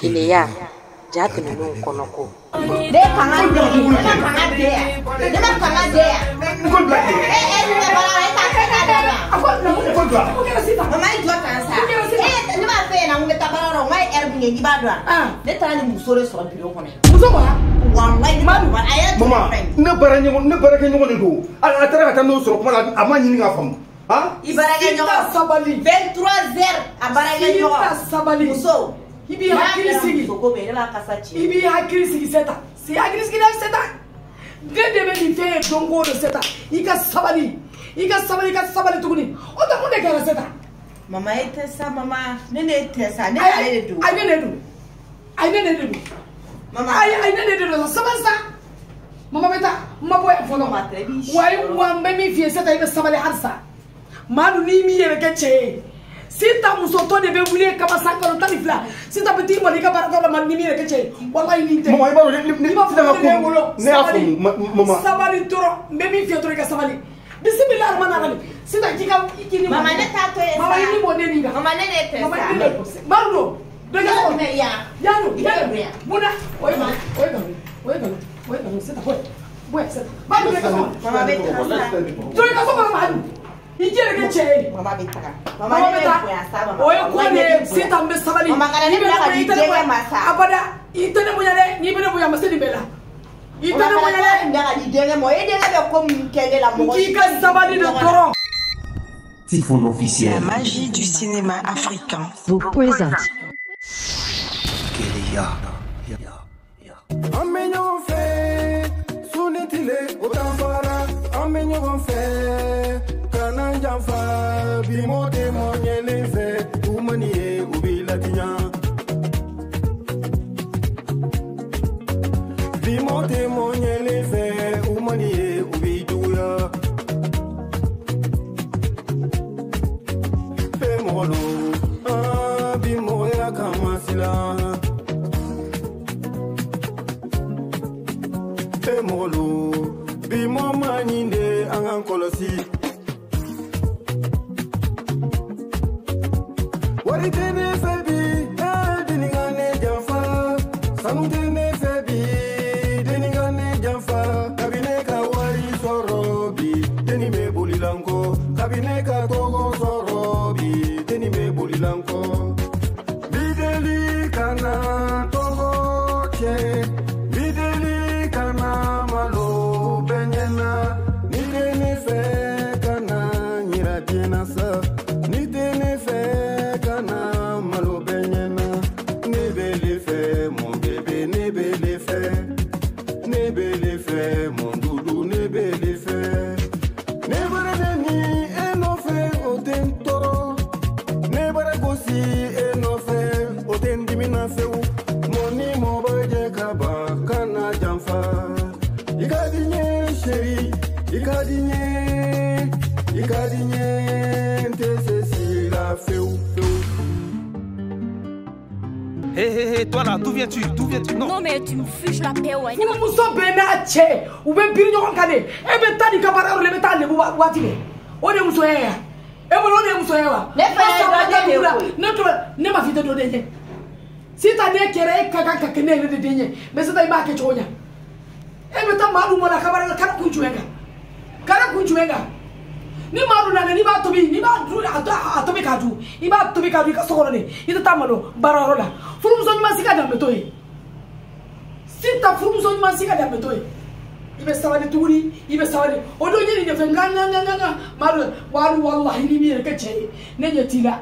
Keleya, ja tɛmɛnenw kɔnɔ ko. Ne kanga den, ne ma kanga den yan. Ne ma kanga den yan. N ko bila kɛ. E e ne bala e t'a fɛ k'a d'a ma. A ko na mun de ko bila. Mun kɛra sisan? Mama i jɔ tan sa. Mun kɛra sisan? E ne b'a fɛ ɲɛna n ko n bɛ taa baara yɔrɔ n k'a ye heure min kɛ k'i b'a dɔn wa? Ne taara ni muso de sɔrɔ bureau kɔnɔ. Muso bɔra? Walayi ne ma a yɛrɛ tun Mama, bɛ fɛn. ne baara ɲɔgɔn ne baarakɛ ɲɔgɔn de don. A taara ka taa n'o sɔrɔ kuma la, a ma ɲini k'a faamu. Han? I baarakɛ ɲɔgɔn. Sita sabali. 23 heures a baarakɛ ɲɔgɔn. Sita sabali. Muso. I b'i hakili sigi. Muso ko bɛ ne b'a kasa ci. I b'i hakili sigi Seta. Si hakili sigi dɛ Seta. Ne de bɛ nin fɛn ye don o don Seta. I ka sabali. I ka sabali, i ka sabali tuguni. O tɛ mun de kɛra Seta? Mama e tɛ sa mama, ne ne tɛ sa, ne n'ale de don. Ayi ne de don. Ayi ne de don. Mama. Ayi ayi ne de don. Sabali sa. Mama bɛ taa, n ma bɔ yan fɔlɔ. Mama tɛ, i b'i si Wa yɔrɔ. wa n bɛ min f'i ye Seta, i bɛ sabali halisa. Maa dun n'i m'i yɛrɛ kɛ cɛ ye. Sita musotɔ de bɛ wuli e kama san kalo 12. Sita bɛ t'i mali i ka baarakɛyɔrɔ la maa n'i m'i yɛrɛ kɛ cɛ ye. Walayi n'i tɛ. Mama, i b'a dɔn ne I b'a sisan fɔ ka ne de ko wolo. ne y'a Sabali. faamu mama. Sabali dɔrɔn, n bɛ min f'i ye dɔrɔn i ka sabali. Bisimila arahmani arahim. Sita k'i ka i k'i ni Mama ne t'a to yen sa. Mama i ni bɔ ne nin kan. Mama ne de tɛ Mama sa. i ni ne Madu don. Dɔ i ka so kɔnɔ. Mɛ yan. Yan don, I yan bɛ don. don yan. Munna? O ye nkalon, o ye nkalon, o ye nkalon, o ye nkalon. Sita bɔ yan. Bɔ yan Sita. Madu don i ka so kɔnɔ. Mama bɛ taga sa. Don i ka so kɔnɔ Madu. I yɛrɛ kɛ cɛ ye. Mama bɛ taga. Mama Mama ne bɛ bɛ taa. bonya sa mama. O ye ko de ye. Sita n bɛ sabali. Mama kana ne I bɛ bila ka bonya, di i tɛ ne denkɛ bonya. ma sa. Abada, i tɛ ne bonya dɛ. N'i bɛ ne bonya, a ma se nin bɛɛ la. I tɛ ne bonya dɛ. Mama kana di denkɛ ma. E denkɛ bɛ ko min kɛ ne la mɔgɔ K'i ka sabali de dɔrɔn. Typhoon officiel. La magie du cinéma africain Vous présente. Keleya. An bɛ ɲɔgɔn fɛ su ni tile o danfara. An bɛ ɲɔgɔn fɛ kana janfa bi mɔ tɛ mɔ ɲɛlen fɛ u mani ye u b'i latiɲa. Bi mɔ tɛ mɔ ɲɛlen fɛ u mani ye u b'i juguya. Fɛn mɔgɔ lo, aa bi mɔgɔya kama silan. Fɛn mɔgɔ lo, bi mɔ ma ɲi de an k'an kɔlɔsi. Wari tɛ ne fɛ bi, ee deni ka ne janfa. Sanu tɛ ne fɛ bi, deni ka ne janfa. Kabi ne ka wari sɔrɔ bi, deni bɛ boli la n kɔ. Kabi ne ka tɔgɔ sɔrɔ bi, deni bɛ boli la n kɔ. Bideli kana tɔgɔ tiɲɛ, bideli kana malo bɛɛ ɲɛna. Ni tɛ ne fɛ kana yira diɲɛ na sa. Ni tɛ ne fɛ kana malo bɛɛ ɲɛna. Ne bɛ le fɛ mon bébé, ne bɛ le fɛ. Ne bɛ le fɛ mon doudou, ne bɛ le fɛ. Ne bara neni e nɔfɛ o tɛ n tɔɔrɔ. Ne bara gosi e nɔfɛ o tɛ n dimi na fewu. Mɔ ni mɔ bɛ jɛ ka ban kana janfa. I ka di n ye chérie, i ka di n ye, i ka di n ye, n tɛ se si la fewu fewu. Hé hé hé, toi là, d'où viens-tu? D'où viens-tu? Non. Non mais tu me fiches la paix ouais. Furumuso bɛɛ n'a cɛ, u bɛ biri ɲɔgɔn kan de. E bɛ taa n'i ka baarayɔrɔ la, i bɛ taa lebu waati bɛɛ. O de ye musoya ye wa? E bolo o de ye musoya ye wa? Ne fana ye dɔ den de ye koyi. Ne tora, ne ma f'i tɛ dɔ den ye. Sisan ne kɛra e ka kan ka kɛ ne yɛrɛ de den ye. Mais sisan i b'a kɛ cogo ɲa. E bɛ taa maa dun mɔna a ka baara la, kana kun jumɛn kan? Kana kun jumɛn kan? Ni maa dun nana, n'i b'a tobi, n'i b'a dun, a tobi k'a dun. I b'a tobi k'a dun i ka so kɔnɔ de. I tɛ taa malo baarayɔrɔ la. Furumuso ɲuman si ka danbe t'o ye. Sita furumuso ɲuman si ka danbe t'o ye. I bɛ sabali tuguni, i bɛ sabali. O don ye nin de fɛ, nka nka nka nka nka. Maa dun, walahi n'i m'i yɛrɛ kɛ cɛ ye, ne ɲɛ t'i la.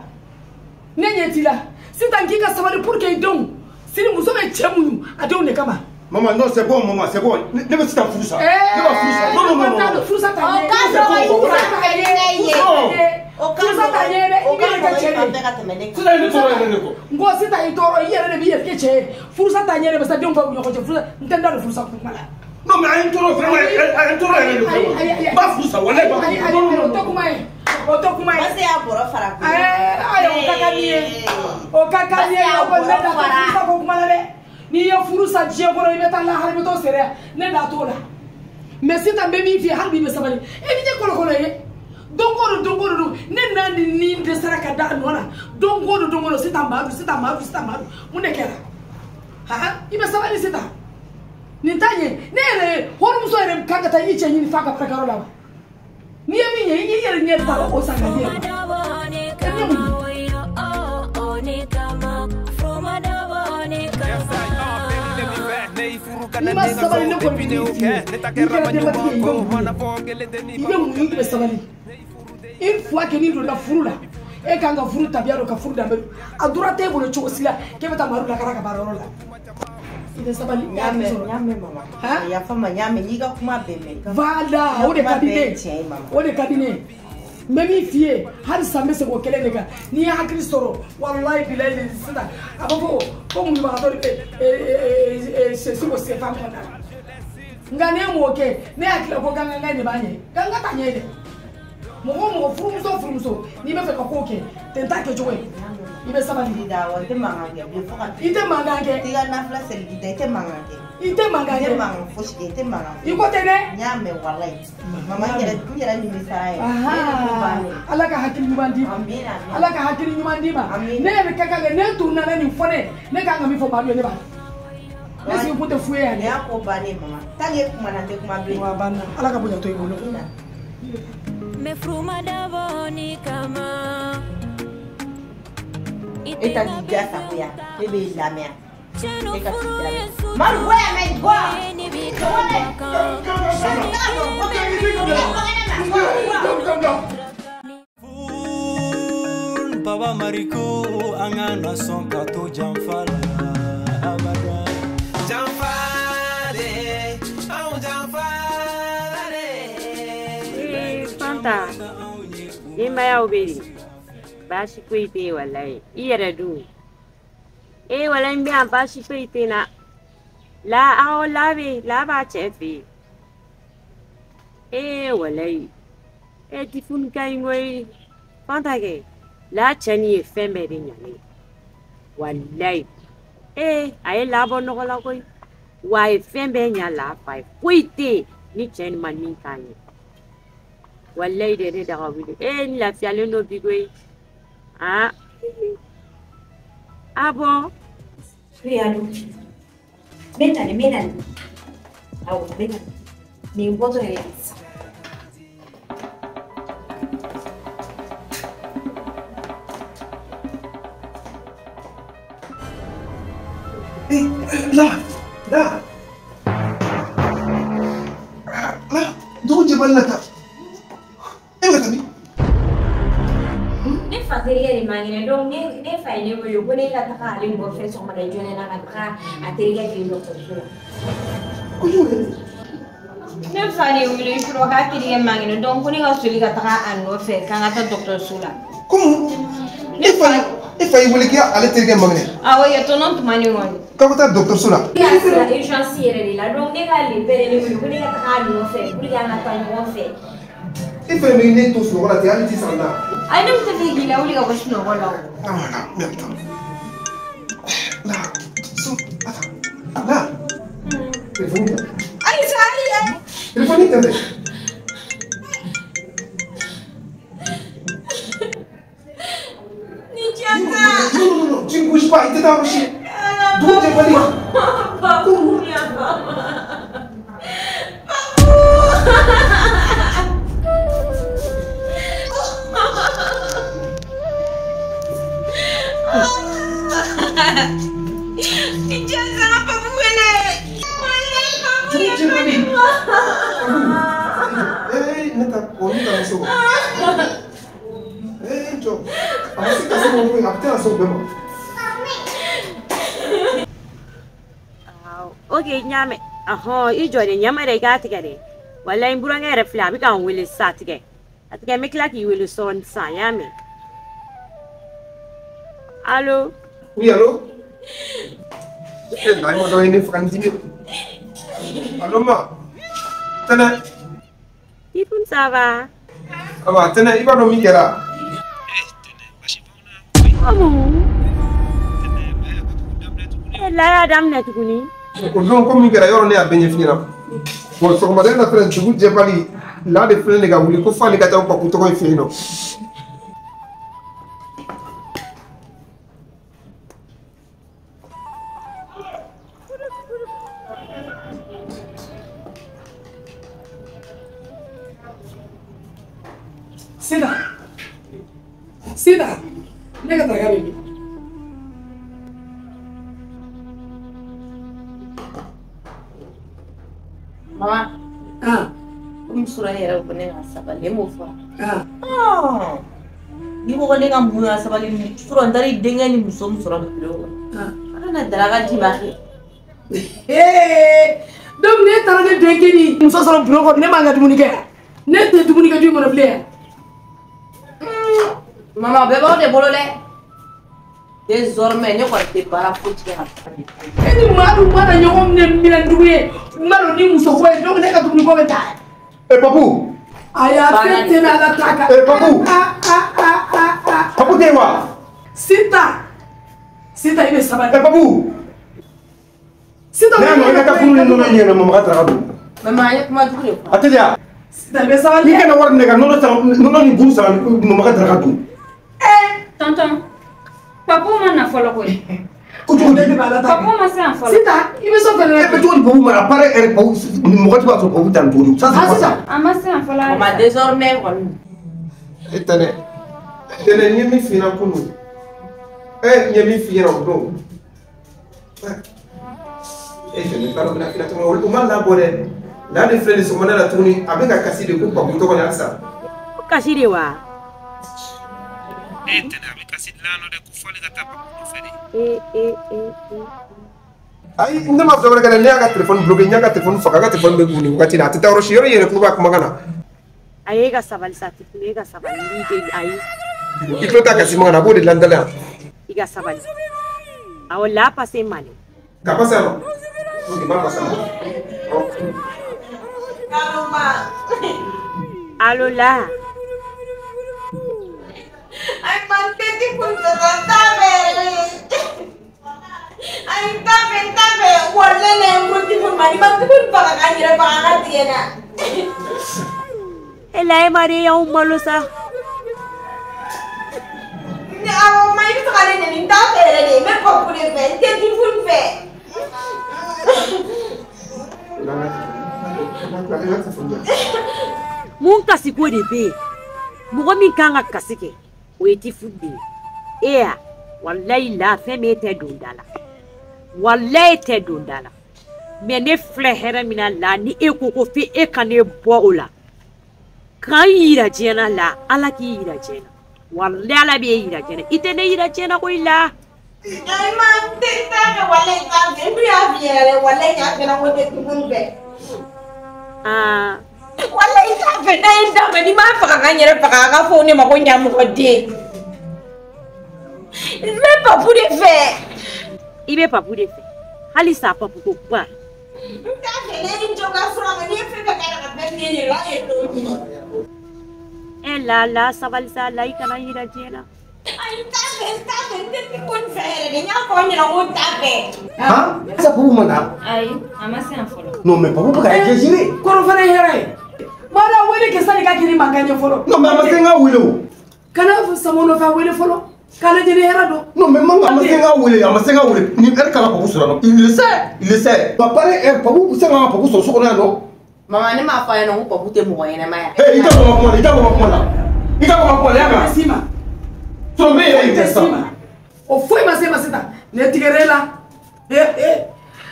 Ne ɲɛ t'i la. Sisan k'i ka sabali pour que i denw, sini muso bɛ cɛ muɲu a denw de kama. Maman, non, c'est bon, maman, c'est bon. Ne bɛ sisan furu sa. Ne b'a furu sa. Non, non, non, non. Furu sa t'a ɲɛ. O ka nɔgɔ i furu sa t'a ɲɛ ye. O ka Furu sa t'a ɲɛ dɛ. I b'i yɛrɛ kɛ cɛ de ye. ka tɛmɛ ne kan. Sisan ne tɔɔrɔ yɛrɛ de kɔ. N ko sisan i tɔɔrɔ, i yɛrɛ de b'i yɛrɛ kɛ cɛ ye. Furu sa t'a ɲɛ dɛ, parce que denw b'u ɲɔgɔn cɛ. Furu sa, n tɛ n da don furu sa kuma la. Non, mais a ye n tɔɔrɔ vraiment, a ye n tɔɔrɔ yɛrɛ de Ayi, ayi, ayi. vraiment. N b'a furu sa, walayi n b'a Ayi, furu. ayi, Non, non, ayi, o non. tɛ kuma ye. O tɛ kuma ye. Parce que y'a bɔrɔ fara kun. Ɛɛ, ayi, o ka kan ni ye. O ka kan ni ye. Parce que y'a O ko ne bɔrɔ da tɛ fara. furu sa ko kuma la dɛ. N'i ye furu sa diɲɛ kɔnɔ, i bɛ taa lahara, i bɛ t'o sɛrɛ. Ne da t'o la. Mais sisan n bɛ min f'i ye, hali bi i bɛ sabali. E ni ɲɛ kɔlɔkɔlɔ ye. Don o don, don o don, ne n'a ni ni dɛsɛra ka da a nɔ la. Don o don, don o don, sisan maa dun, sisan maa dun, sisan maa dun. Mun de kɛra? Ha i bɛ sabali sisan nin t'a ɲɛ ne yɛrɛ hɔrɔnmuso yɛrɛ kan ka taa i cɛ ɲini f'a ka baarakɛyɔrɔ la wa n'i ye min ye i yɛrɛ ɲɛ ta o san ka di yɛrɛ e bɛ mun n'i ma sabali ne kɔni b'i f'i ye n'i kɛra denbatigi ye i bɛ mun ye i bɛ mun i bɛ sabali une fois que n'i donna furu la e kan ka furu tabiya dɔn ka furu danbe dɔn a droit t'e bolo cogo si la k'e bɛ taa Madu lakara ka baarayɔrɔ la i tɛ sabali n y'a mɛn n y'a mɛn mama yafa ma n y'a mɛn n'i ka kuma bɛɛ mɛn voilà o de ka di ne ye o de ka di ne ye n bɛ min f'i ye hali sisan n bɛ segin o kelen de kan n'i ye hakili sɔrɔ walayi bilayi de sisan a b'a fɔ ko muɲubagatɔ de bɛ sɛsi ko sɛfan kɔnɔna la nka n'e m'o kɛ ne hakili la ko gangan de b'a ɲɛ gangan t'a ɲɛ dɛ mɔgɔ o mɔgɔ furumuso furumuso n'i bɛ fɛ ka ko kɛ ten t'a kɛcogo ye i bɛ sabali awɔ n tɛ mankan kɛ bilen fo ka i tɛ mankan kɛ i ka nafila seliji da i tɛ mankan kɛ i tɛ mankan kɛ i tɛ mankan fosi kɛ i tɛ mankan i ko ten dɛ n y'a mɛn walayi mama n yɛrɛ nimisara yɛrɛ ala ka hakili ɲuman d'i ma ala ka hakili ɲuman d'i ma ne yɛrɛ ka kan kɛ ne tun nana nin fɔ ne kan ka min fɔ Madu ye ne b'a ne sigi kun tɛ fu ye yan nin y'a ko bannen mama tant que kuma na n tɛ kuma bilen wa banna ala ka bonya to i bolo e ta k'i diya sagoya ne b'e lamɛn e ka t'i lamɛn Madu bɔ yan mɛ bɔ Baba Mariko an ka na sɔn ka to janfa la abada janfa de anw janfa la de. Fanta denbayaw bɛ di baasi foyi tɛ yen walayi i yɛrɛ dun ee walayi n bɛ yan baasi foyi tɛ n na la awɔ la bɛ yen la b'a cɛ fɛ yen ee walayi e Tifuni ka ɲi koyi Fanta kɛ la cɛ nin ye fɛn bɛɛ de ɲa ne ye walayi ee a ye la bɔ nɔgɔ la koyi wa a ye fɛn bɛɛ ɲa la fa ye foyi tɛ yen ni cɛ nin ma min k'an ye walayi de ne daga wuli ee n lafiyalen don bi koyi ah ah bon. Oui, allô. N bɛ na n bɛ na awɔ n bɛ na nin bɔtɔ yɛrɛ de sisan. La la la dugu jɛbali la ta e bɛ ka taa min? Ne fa terikɛ de man kɛnɛ donc ne fa ye ne wele ko ne ka taga ale nɔfɛ sɔgɔmada joona na ka taga a terikɛ fɛ yen dɔgɔtɔrɔso la. Ko jumɛn? Ne fa de wele surɔ k'a terikɛ man kɛnɛ donc ko ne ka soli ka taga a nɔfɛ k'an ka taa dɔgɔtɔrɔso la. Komu e fa y'i wele k'i ale terikɛ man kɛnɛ? Awɔ yɛ tɔnɔ tuma ni kɔni. K'aw ka taa dɔgɔtɔrɔso la? Ne y'a sera urgence yɛrɛ de la donc ne ka le bɛɛ de ne wele ko ne ka taga a nɔfɛ pour que an ka taa ɲɔgɔn fɛ. E fɛnɛ bɛ ne to sunɔgɔ la ten hali t'i sara n na. Ayi ne tun tɛ fɛ k'i lawuli ka bɔ sunɔgɔ la o. Ah voilà, mais attends. Là, so, attends. Là. Téléphone ta. Ayi sa ayi ayi. Téléphone ta dɛ. Ni tiɲɛ. Non, non, non, tu ne bouges pas, il t'est arraché. Dugu jɛ bali. Babu ya mama. Ok n y'a mɛn ɔhɔn i jɔ de ɲama yɛrɛ i k'a tigɛ dɛ walayi n burankɛ yɛrɛ filɛ a bɛ ka n wele sisan a tigɛ n bɛ tila k'i wele sɔɔni sisan n y'a mɛn allo. Oui, allo. Eh, la ma dɔ ye ne faga n dimi. Allo ma. Tɛnɛ. Tifuni ça va. Aba Tɛnɛ i b'a dɔn min kɛra. Ɔmu. E la y'a daminɛ tuguni. O don ko min kɛra yɔrɔ ne y'a bɛɛ ɲɛf'i ɲɛna. Bon sɔgɔmada in na fɛnɛ dugu jɛbali la de filɛ nin ka wuli ko f'ale ka taa Papu tɔgɔ in fɛ yen nɔ. Sida. Sida. Ne ka daraka bɛ min? Mama. Komi sura yɛrɛ ko ne ka sabali, e m'o fɔ. Ni ko ne ka mun ka sabali, sura n taara i denkɛ ni muso min sɔrɔ bulon kɔnɔ. A kana daraka di ma kɛ. Donc ne taara ne denkɛ ni muso sɔrɔ bulon kɔnɔ, ne man ka dumuni kɛ. Ne tɛ dumuni kɛ du in kɔnɔ bilen yan. Mama, bɛɛ b'aw de bolo dɛ. Désormais ne kɔni tɛ baara foyi tigɛ ka. E ni maa dun mana ɲɔgɔn minɛ dugu ye, n b'a dɔn ni muso ko ye, donc ne ka dumuni ko bɛ taa. Eh Papou. Ayi a tɛ tɛmɛ ala ta kan. Eh Papou. Papou tɛ yen wa? Sita. Sita i bɛ sabali. Eh Papou. Sita. Ne y'a mɛn i ka taa furu ni nɔnɔ ɲɛna mama ka daraka dun. Mama an ye kuma jugu de fɔ. A teliya. Sita i bɛ sabali. N'i kana wari minɛ ka nɔnɔ san, nɔnɔ ni buru san mama ka daraka dun. Tonton, Papou ma na fɔlɔ koyi. Ko cogo di? Papou ma se yan fɔlɔ. Sita, i bɛ so fɛnɛ. E bɛ cogo di Papou ma? A paraît yɛrɛ Papou mɔgɔ tɛ b'a sɔrɔ Papou tan cogo di? Ça c'est quoi ça? A ma se yan fɔlɔ. Mama désormais kɔni. E tɛnɛ. Tɛnɛ n ye min f'i ɲɛna kunun. N ye min f'i ɲɛna o don. E tɛnɛ t'a dɔn bɛna f'i ɲɛna cogo min na o ma labɔ dɛ. N'a de filɛ nin sɔgɔmada la tuguni a bɛ ka kasi de ko Papou tɔgɔ la halisa. Ko kasi de wa? E tɛnɛ a bɛ kasi dilan nɔ dɛ ko f'ale ka taa Papou nɔfɛ de. Ayi ne ma fɛn wɛrɛ kɛ dɛ, ne y'a ka téléphone bloqué, n y'a ka téléphone faga, a ka téléphone bɛ kun nin wagati la, a tɛ taa yɔrɔ si, yɔrɔ in yɛrɛ tulo b'a kumakan na. Ayi e ka sabali sa Tifunu, e ka sabali n b'i deli ayi. I tulo t'a kasi mankan na, a b'o de la n dala yan. I ka sabali. Awɔ la passe ma dɛ. Ka passe a ma? Ok, n b'a passe a ma. Allo la. Ay, mantete kun tata Ay, tape tape. Wala na yung kunti kun mani mantete kun faga ka yɛrɛ faga ka tigɛ na. E la e ma de y'anw malo sa. Awɔ, ma i bɛ fɛ ka ne nɛni, n t'a fɛ yɛrɛ de, n bɛ Papou de fɛ, n tɛ Tifunu fɛ. Mun kasiko de bɛ yen? Mɔgɔ min kan ka kasi kɛ, o ye Tifunu de ye. E ya, walayi la fɛn min e tɛ don da la. Walayi e tɛ don da la. Mais ne filɛ hɛrɛ min na la, ni e ko ko f'e e ka ne bɔ o la. K'an yira diɲɛ na la, Ala k'i yira diɲɛ na. Walayi Ala b'e yira diɲɛ na. I tɛ ne yira diɲɛ na koyi la. Ayi ma n tɛ t'a fɛ, walayi n t'a fɛ. N dun y'a f'i ɲɛna dɛ, walayi n y'a f'i ɲɛna ko n tɛ Tifunu fɛ. Walayi t'a fɛ, n'a ye n d'a ma, n'i m'a faga ka n yɛrɛ faga, a ka fɔ ne ma ko ɲamɔgɔden. N bɛ Papou de fɛ. I bɛ Papou de fɛ. Hali sa Papou ko kuma. N t'a fɛ, ne ye n jɔ ka sɔrɔ a ma, n'i ye fɛn fɛn k'a la ka bɛɛ ne de la, e t'o ɲini. E la la sabali sa la i kana yira diɲɛ na. Ayi n t'a fɛ, n t'a fɛ, n tɛ Tifunu fɛ yɛrɛ de, n y'a fɔ n ɲɛna ko n t'a fɛ. Han? Sa Papou ma na? Ayi, a ma se yan fɔlɔ. Non mais Papou bɛ ka exagérer. Kɔrɔ fana ye hɛrɛ ye. Maa da wele kɛ sani ka kɛ ni mankan ye fɔlɔ. Non mais a ma se n ka wele o. Kana sama nɔfɛ a wele fɔlɔ. K'ale jeli hɛrɛ don. Non mais man a ma se n ka wele, a ma se n ka wele. Ni heure kana Papou sɔrɔ yan nɔ. Il le sait, il le sait. Papa ne Papou se ka Papou sɔrɔ so kɔnɔ yan nɔ. Mama ne m'a fɔ a ɲɛna ko Papou tɛ mɔgɔ ɲɛnama ye. Hey, i ka bɔ n ka kuma la, i ka bɔ n ka kuma la. I ka bɔ n ka kuma la, i y'a mɛn wa? S'i ma. Sinon n bɛ yɛrɛ yira sisan. O foyi ma se ma sisan. Ne tigɛra e la.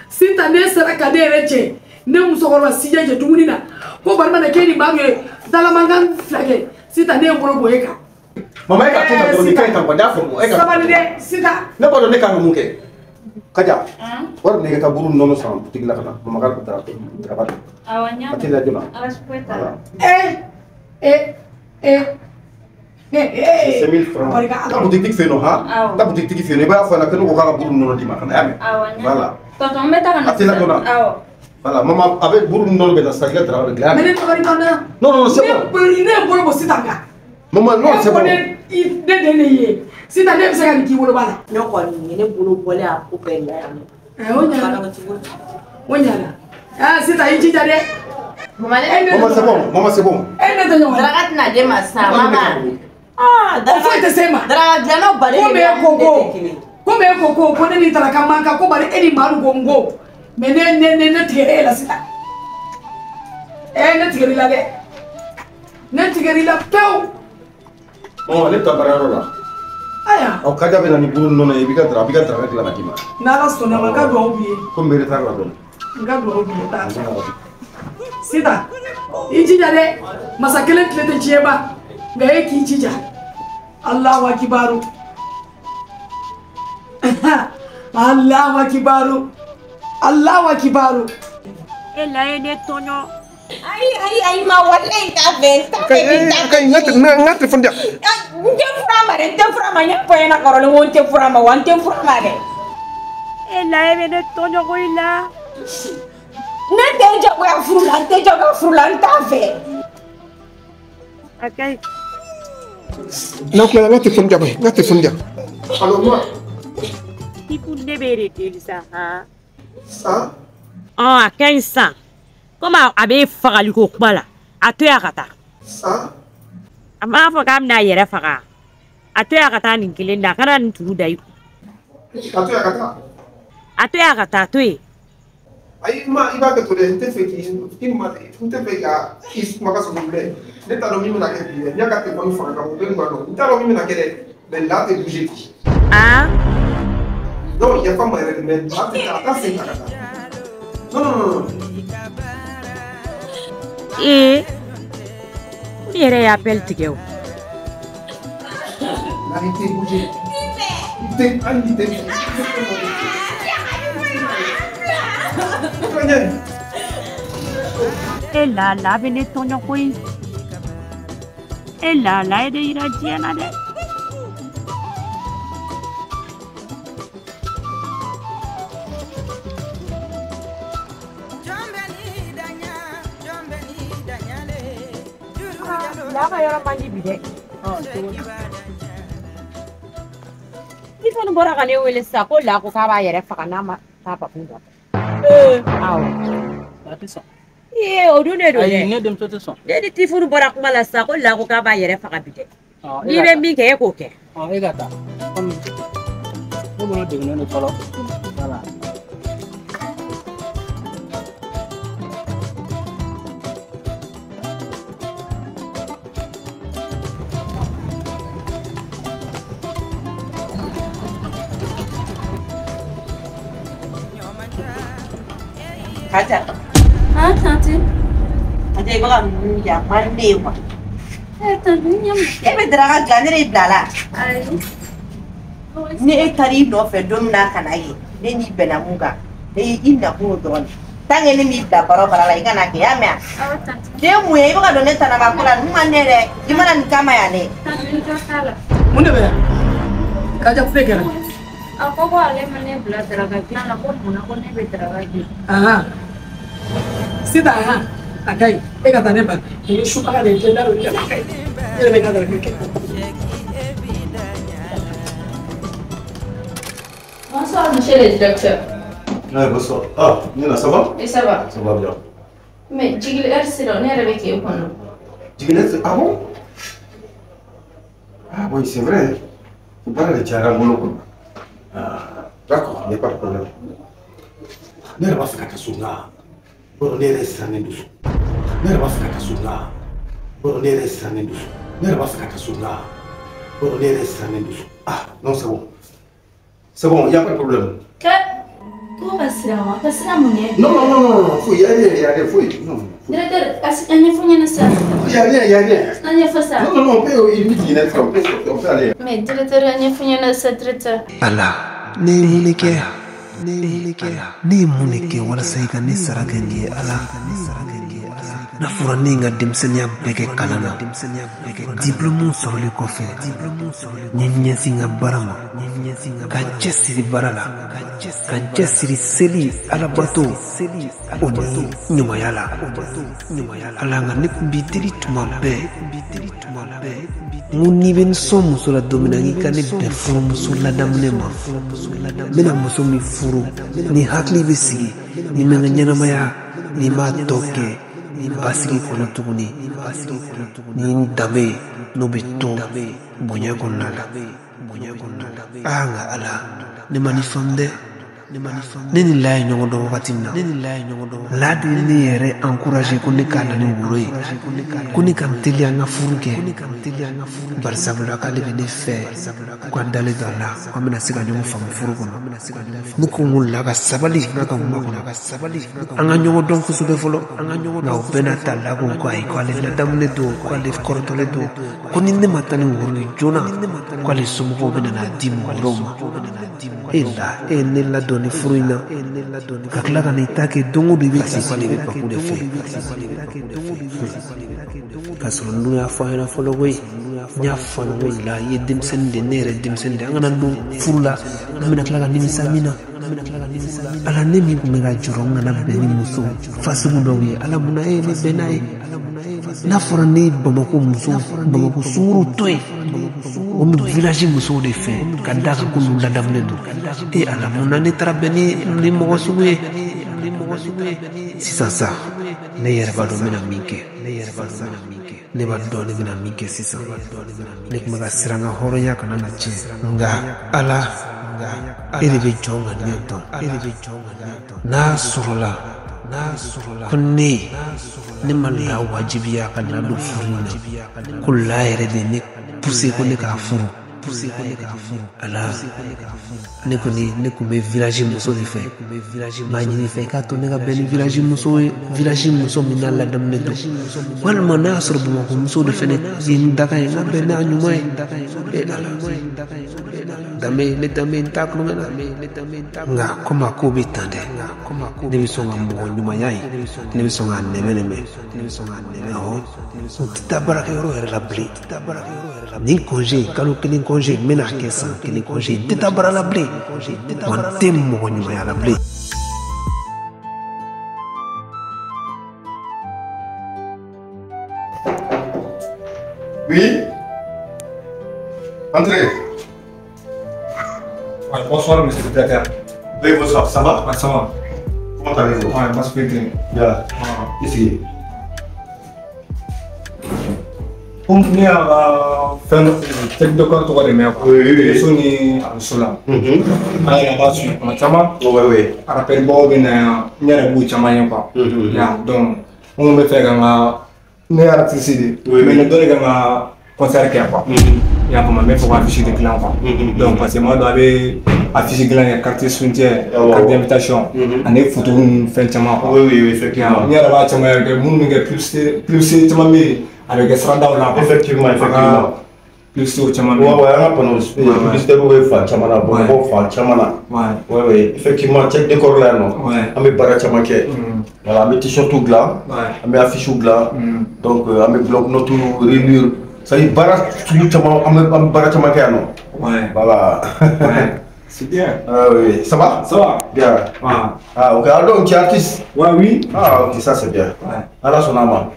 Sitan ne sera ka ne yɛrɛ cɛ. Ne musokɔrɔba sijɛ jɛ dumuni na. Ko bari mana k'e ni maa min ye dalamankan fila kɛ. Sitan ne ye n bolo bɔ e kan. Mama e ka to tan dɔrɔn, nin ka ɲi tan quoi, n y'a faamu. E ka sabali dɛ Sitan. Ne b'a dɔn ne kan ka mun kɛ. Kaja, wari minɛ i ka taa buru ni nɔnɔ san butigi la ka na. Mama ka daraka dun. Awɔ, n y'a A teliya joona. Baasi foyi t'a la. C'est 5000 francs. Taa butigi fɛ yen nɔ, han? Taa butigi fɛ yen nɔ, i b'a fɔ a ɲɛna ko ne ko k'a ka buru ni nɔnɔ d'i ma ka na, i y'a mɛn? Awɔ, n y'a mɛn. Voilà. Tonton, n bɛ taa ka na A teliya joona. Awɔ. Voilà, maman, a bɛ buru ni nɔnɔ bɛ na sisan, i ka daraka bɛ dilan, i y'a mɛn? Mais ne dabali banna. Non, non, c'est bon. Ne ye n bolo bɔ Sitan kan. Maman, non, c'est bon. Ne den de ye. Sitan ne bɛ se ka nin k'i woloba la. Ne kɔni ye ne bolo bɔlen a ko bɛɛ la yan nɔ. O ɲana. O ɲana. Ah, Sitan i jija dɛ. Maman ne. Maman, c'est bon. Maman, c'est bon. E ne tɛ ɲɔgɔn ye. Daraka tɛna d'e ma sisan, mama. Ah, o foyi tɛ se ma. Daraka dilannaw baden de bɛ yan, ne tɛ kelen. Komi e ko ko ne ni daraka man kan, ko bari e ni maa ko n ko. Mais ne tigɛra e la sisan. Ne tigɛr'i la dɛ. Ne tigɛr'i la pewu. Bon, ale ta baarayɔrɔ la. Aya. Ɔ Kaja bɛ na ni buru nɔnɔ ye, i b'i ka daraka dilan ka d'i ma. N'Ala sɔnna ma, n ka duwawu b'i ye. Komi n bɛ retard la dɔɔni. N ka duwawu b'i ye, taa. Sitan, i jija dɛ. Masa kelen tile tɛ diɲɛ ban. Nka e k'i jija. Alahu akibaru. Alahu akibaru. Alahu akibaru. E la ye ne tɔɲɔ. Ayi ayi ayi ma walayi t'a fɛ n t'a fɛ bi n t'a fɛ n ka telefɔni di yan. N tɛ fura ma dɛ, n tɛ fura ma, n y'a fɔ ɲɛna kɔrɔlen ko n tɛ fura ma wa n tɛ fura ma dɛ. E la e bɛ ne tɔɲɔ ko i la. Ne tɛ jagoya furu la, n tɛ jagoya furu la, n t'a fɛ. A ka ɲi. N'aw tilala, n ka telefɔni di yan, n ka telefɔni di yan. Allo ma. Tifu ne bɛ de deli sa han. Han? Ɔ a ka ɲi sisan. Komi a bɛ fagali ko kuma la, a to yen a ka taa. A m'a fɔ k'a bɛna a yɛrɛ faga. A to yen a ka taa nin kelen da, a kana nin turu da i kun. A to yen a ka taa. A to yen a ka taa, a to yen. Ayi ma, i b'a kɛ to dɛ, n tɛ fɛ k'i ma, n tɛ fɛ ka i kumakan sɔrɔ bilen. Ne t'a dɔn min bɛna kɛ bi dɛ, n y'a ka telefɔni faga ka bɔ, bɛɛ b'a dɔn. N t'a dɔn min bɛna kɛ dɛ, mais là tɛ bouger bi. Ah? Non, yafa n ma yɛrɛ de, mais là tɛ taa, a t'a sen ta ka taa. Non, non, non, non. Ee, ne yɛrɛ ye appel tigɛ o. Là, i tɛ bouger. I tɛ, hali n'i tɛ. E la la bɛ ne tɔɲɔ koyi. E la la ye de yira diɲɛ na dɛ. La ka yɔrɔ man di bi dɛ. Tifani bɔra ka ne wele sisan ko la ko k'a b'a yɛrɛ faga n'a ma taa papu nɔfɛ. Awɔ. A tɛ sɔn. Ee o dun de don dɛ. Ayi ne denmuso tɛ sɔn. Ne ni Tifuni bɔra kuma la sisan ko la ko k'a b'a yɛrɛ faga bi dɛ. N'i bɛ min kɛ e k'o kɛ. Ɔ e ka taa. Komi ne bolo degunnen don fɔlɔ. Voilà. Kaja. Ah, tante. Kaja, i bɛ ka ninnu di a man di ne ye quoi. Eh, tante, n ɲɛ E bɛ daraka dilan, ne de y'i bila la. Ayi. Ni e taara i nɔfɛ don min na ka na yen, ne n'i bɛnna mun kan, ne y'i nakun o dɔrɔn de. Tant que ne m'i bila baara o baara la, i kana kɛ, i y'a mɛn wa? Awɔ, tante. Den mun ye, i bɛ ka don ne tanama ko la, ninnu man di ne ye dɛ. I mana nin kama yan dɛ. Tante, n jo t'a la. Mun de bɛ yan? Kaja foyi kɛra. A ko ko ale ma ne bila daraka dilan la ko munna ko ne bɛ daraka dilan. Ahan. Sitan han, a ka ɲi. E ka taa ne ba. Nin ye subaga de ye, n t'a dɔn a ka ɲi. E yɛrɛ bɛ ka daraka kɛ. Bonsoir, monsieur le directeur. Ouais, bonsoir. Ah, Nina, ça va? Oui, ça va. Ça va bien. Mais Jigil heure sera, ne yɛrɛ bɛ k'e kɔnɔ. Jigil heure, ah bon? Ah oui, c'est vrai. Baara de cayara n bolo quoi. Ah, d'accord, il n'y a pas de problème. Ne yɛrɛ b'a fɛ ka taa so nka bɔrɔ ne yɛrɛ sirannen don so. Ne yɛrɛ b'a fɛ ka taa so nka bɔrɔ ne yɛrɛ sirannen don so. Ne yɛrɛ b'a fɛ ka taa so nka bɔrɔ ne yɛrɛ sirannen don so. Ah non, c'est bon. C'est bon, il n'y a pas de problème. Que ko ka siran wa? Ka siran mun ɲɛ? Non, non, non, non, non, foyi, il y a rien, il y a rien, foyi. Non. Directeur, a ɲɛfɔ n ɲɛna sa. Il y a rien, il y a rien. A ɲɛfɔ sa. Non, non, non, on peut, il on peut aller. Mais directeur, a ɲɛfɔ n ɲɛna sa, directeur. Ala, ne ye mun de kɛ? Ne ye mun de kɛ? Ne ye mun de kɛ walasa i ka ne sara kɛ nin ye Ala? N'a fɔra ne ye n ka denmisɛnninya bɛɛ kɛ kalan na, diplôme sɔrɔlen kɔfɛ, n ye ɲɛsin n ka baara ma, ka n cɛsiri baara la, ka n cɛsiri seli alabato o ni ɲumanya la. Ala nka ne tun b'i deli tuma bɛɛ, n ko n'i bɛ n sɔn muso la don min na, k'i ka ne bɛn furumuso ladamunen ma. N bɛna muso min furu, ni hakili bɛ sigi, ni n bɛ n ka ɲɛnamaya, ni n b'a tɔ kɛ basigi kɔnɔ tuguni, ni n danbe n'o bɛ to bonya kɔnɔna la. Aa nka Ala, ne ma nin faamu dɛ. Ne ni La ye ɲɔgɔn dɔn wagati min na, La de ye ne yɛrɛ encouragé ko ne k'a na ni woro ye, ko ne ka n teliya n ka furu kɛ, bari sabula k'ale bɛ ne fɛ, ko an dalen don a la, ko an bɛna se ka ɲɔgɔn faamu furu kɔnɔ. Ne ko n ko La ka sabali, n ka kuma kɔnɔ, an ka ɲɔgɔn dɔn kosɛbɛ fɔlɔ. Nka o bɛɛ n'a ta, La ko ko ayi, ko ale ladamunen don, ko ale kɔrɔtɔlen don, ko ni ne ma taa ni woro ye joona, ko ale somɔgɔw bɛna n'a di mɔgɔ wɛrɛw ma. E La, e ye ne ladɔn ni furu in na, ka tila ka n'i ta kɛ don o don i bɛ tile k'ale bɛ Paku de fɛ, k'a sɔrɔ n dun y'a fɔ a ɲɛna fɔlɔ koyi. N y'a fɔ a ɲɛna ko La, i ye denmisɛnnin de ye, ne yɛrɛ denmisɛnnin de ye, an kana don furu la an bɛna tila ka nimisa min na. Ala, ne min tun bɛ ka jɔrɔ n kana bɛn ni muso fasugu dɔw ye, Ala munna e ye ne bɛn n'a ye? N'a fɔra ne ye Bamakɔ muso, Bamakɔ sunkuru to yen, o bɛ village musow de fɛ ka d'a kan k'olu ladamunen don. E Ala, munna ne taara bɛn ni mɔgɔ sugu ye? Sisan sa, ne yɛrɛ b'a dɔn n bɛna min kɛ. Ne b'a dɔn ne bɛna min kɛ sisan. Ne tun bɛ ka siran n ka hɔrɔnya kana na tiɲɛ, nka Ala, e de bɛ jɔn ka ɲɛ dɔn. N'a sɔrɔla ko ne ma La wajibiya ka ladon furu in na, ko La yɛrɛ de ne poussé ko ne k'a furu. Ala, ne kɔni ne tun bɛ village muso de fɛ. N b'a ɲini fɛ i k'a to ne ka bɛn ni village muso ye, village muso min n'a ladamunen don, walima n'a y'a sɔrɔ Bamakɔ muso de fɛnɛ ye n dakan ye, n ka bɛn n'a ɲuman ye. E Ala, danbe ne danbe n t'a kulonkɛ la, nka komi a ko bɛ tan dɛ, ne bɛ sɔn ka mɔgɔ ɲumanya ye, ne bɛ sɔn k'a nɛmɛ nɛmɛ. Awɔ, n tɛ taa baarakɛyɔrɔ yɛrɛ la bilen. Nin congé kalo kelen congé, n bɛna kɛ san kelen congé, n tɛ taa baara la bilen, wa n tɛ mɔgɔ ɲumanya la bilen. Oui. Entrez. Ouais, bonsoir, monsieur le directeur. Oui, bonsoir, ça va? Ouais, ça va. Comment allez-vous? Ouais, moi, je vais bien. Bien. Ici. Ne y'a ka fɛn tɛki dɔ kan tɔgɔ de mɛn quoi. Oui, oui. Muso ni a muso la. An yɛrɛ b'a suivi kuma caman. Oui, oui. Rappel baw bɛ na yan, n yɛrɛ b'u caman ye quoi. Ya, donc n kun bɛ fɛ ka n ka, ne ye artiste de ye. Oui, mais ne dɔ de ka n ka concert kɛ quoi. I y'a faamu, n bɛ fɛ ka affiche de dilan quoi. Donc parce que maa dɔ a bɛ affiche dilan kɛ carte soutien, carte d'invitation, ani photo ni fɛn caman quoi. Oui, oui, oui, effectivement. N yɛrɛ b'a caman kɛ minnu bɛ kɛ publicité caman bɛ yen. A bɛ kɛ siradaw la quoi. Effectivement, effectivement. Publicité o caman bɛ Ouais, yen. ouais, an ka panneau publicitaire bɛ fan caman na, Bamakɔ fan caman na. Ouais. Ouais, ouais, effectivement, Check Décor la yan nɔ. Ouais. An bɛ baara caman kɛ. Voilà, an bɛ t-shirt dilan, an bɛ affiche dilan, donc an bɛ bloc note reliure. C'est-à-dire baara sugu caman, an bɛ baara caman kɛ yan nɔ. Ouais. Voilà. Ouais. C'est bien. Ah oui, ça va? Ça va. Bien. Ouais. Ah ok, alors donc tu es artiste? Ouais, oui. Ah ok, ça c'est bien. Ouais. Ala sɔnna a ma.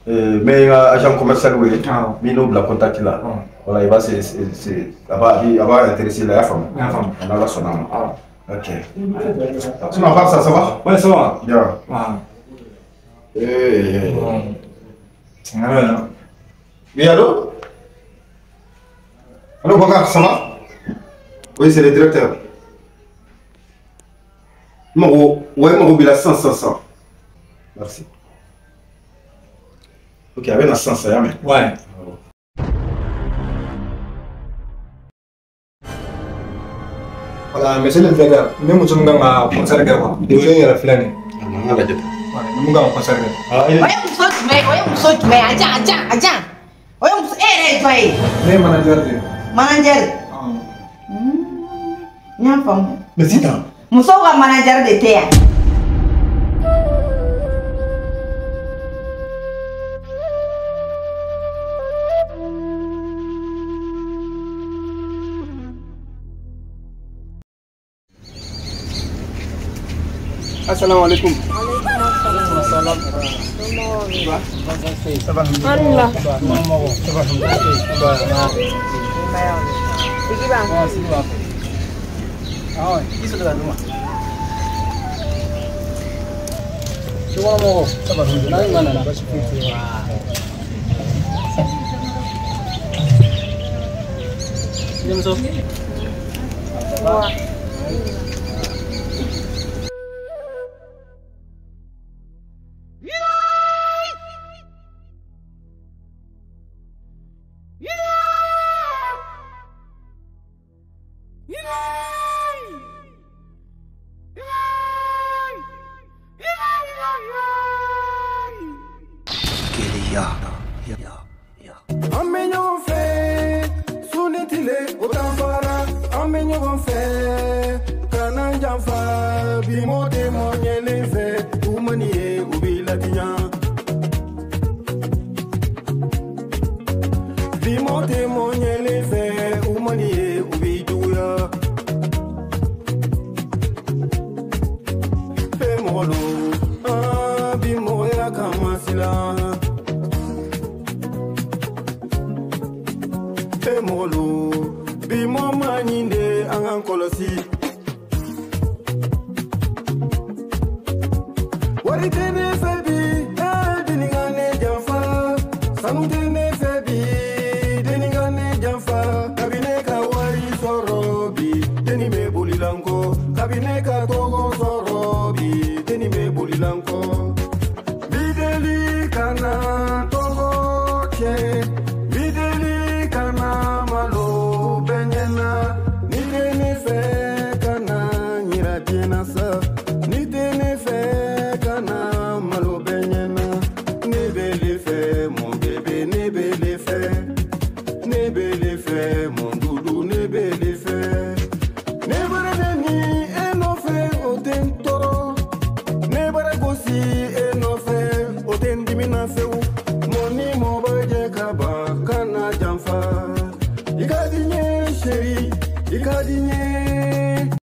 Mais agent commercial wele. Min n'o bila contact la. Voilà, il va se a va intéresser la, i y'a faamu? I y'a faamu. Ala sɔnna a ma. Ok. Sinon à part ça, ça va? Ouais, ça va. Bien. Ouais. Tiɲɛ yɛrɛ la. Oui, allô? Allô, Bokar, ça va? Oui, c'est le directeur. Moro, ouais, Moro, il a 100, 100, 100. Merci. Ok, avec la 100, ça y est, mais. Ouais. Voilà, monsieur le directeur, ne muso min kan ka concert kɛ quoi. Muso in yɛrɛ filɛ nin ye. An ka lajɛ. Ouais, ni mun kan ka concert kɛ. Ah, O ye muso jumɛn ye? O ye muso jumɛn ye? A jan, a jan, a jan. O ye muso, e yɛrɛ ye jɔn ye? Ne ye manager de ye. Manager. N y'a faamu. Mais sisan. Musow ka manager de tɛ yan. Assalamu alaikum. Salam. Ça va? Allah. Ça va? An bɛ ɲɔgɔn fɛ su ni tile o danfara. An bɛ ɲɔgɔn fɛ kana janfa. Bi mɔ tɛ mɔ ɲɛlen fɛ, u mani ye u b'i latiɲa. Bi mɔ tɛ mɔ ɲɛlen fɛ, u mani ye u b'i juguya. Bɛɛ mɔgɔ lo, aa bi mɔgɔya kama silan. Bɛɛ mɔgɔ lo, bi mɔ ma ɲi de, an k'an kɔlɔsi. Wari tɛ ne fɛ bi, ee deni ka ne janfa. Sanu tɛ ne fɛ bi, deni ka ne janfa. Kabi ne ka wari sɔrɔ bi, deni bɛ boli la n kɔ. Kabi ne ka tɔgɔ sɔrɔ bi, deni bɛ boli la n kɔ. Bideli kana tɔgɔ tiɲɛ, bideli kana malo bɛɛ ɲɛna. Ni tɛ ne fɛ kana yira diɲɛ na sa.